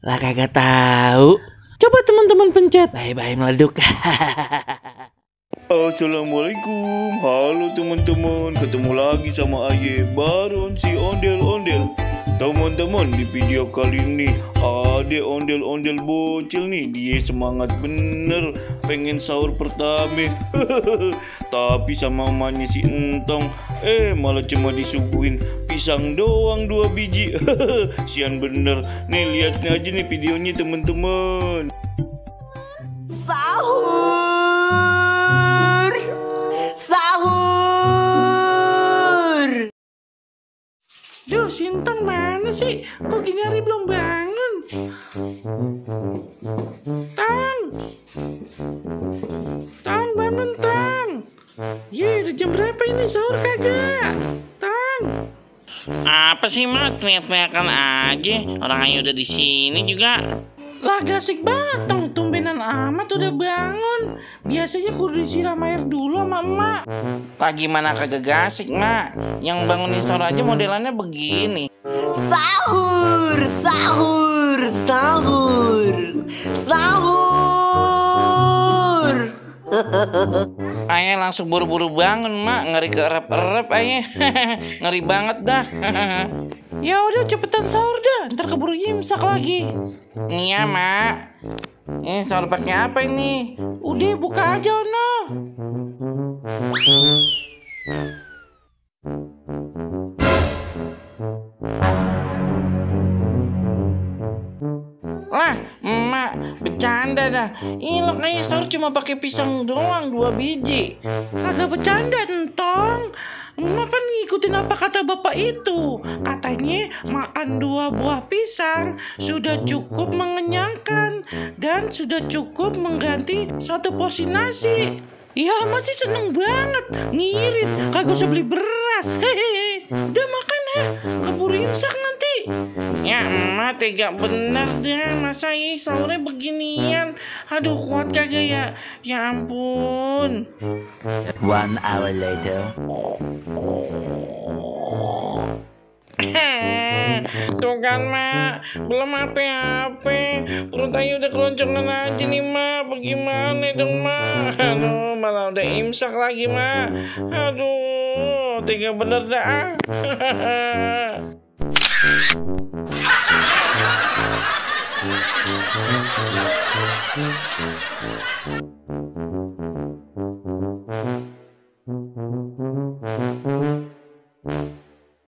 Lah kagak tahu. Coba teman-teman pencet. Bye-bye meleduk. Assalamualaikum, halo teman-teman, ketemu lagi sama Aye Baron si ondel-ondel. Teman-teman, di video kali ini ada ondel-ondel bocil nih. Dia semangat bener pengen sahur pertama. Tapi sama emaknya si Entong malah cuma disuguhin pisang doang 2 biji. Sian bener. Nih lihat aja nih videonya teman-teman. Duh, Sintang mana sih? Kok gini hari belum bangun? Tang, bangun Tang. Ye, udah jam berapa ini? Sahur kagak? Tang. Apa sih Mak? Teriak-teriakan aja. Orang Ayu udah di sini juga. Lah gasik banget Tang, tumbenan amat udah bangun. Biasanya kudu disiram air dulu sama emak. Lagi mana kagak gasik Mak? Yang bangunin sahur aja modelannya begini. Sahur, sahur, sahur, sahur. Ayah langsung buru-buru bangun Mak. Ngeri kerep-erep Ayah. Ngeri banget dah. Ya udah cepetan sahur dah, ntar keburu imsak lagi. Iya Mak. Ini sahur pakai apa ini? Udah buka aja no. Lah, Emak bercanda dah. Ini lo kayak sahur cuma pakai pisang doang 2 biji. Kagak bercanda Entong. Emak kan ngikutin apa kata bapak itu. Katanya makan 2 buah pisang sudah cukup mengenyangkan dan sudah cukup mengganti 1 porsi nasi. Ya masih seneng banget. Ngirit, kagak usah beli beras. Hehehe. Udah makan ya, keburu imsak nanti. Ya Emak tega bener dah. Masa sahurnya beginian. Aduh kuat kagak ya. Ya ampun. 1 hour later. Tuh kan Mak, belum apa-apa. Perut Ayu udah keroncongan aja nih Mak. Bagaimana dong Mak? Aduh malah udah imsak lagi Mak. Aduh tega bener dah.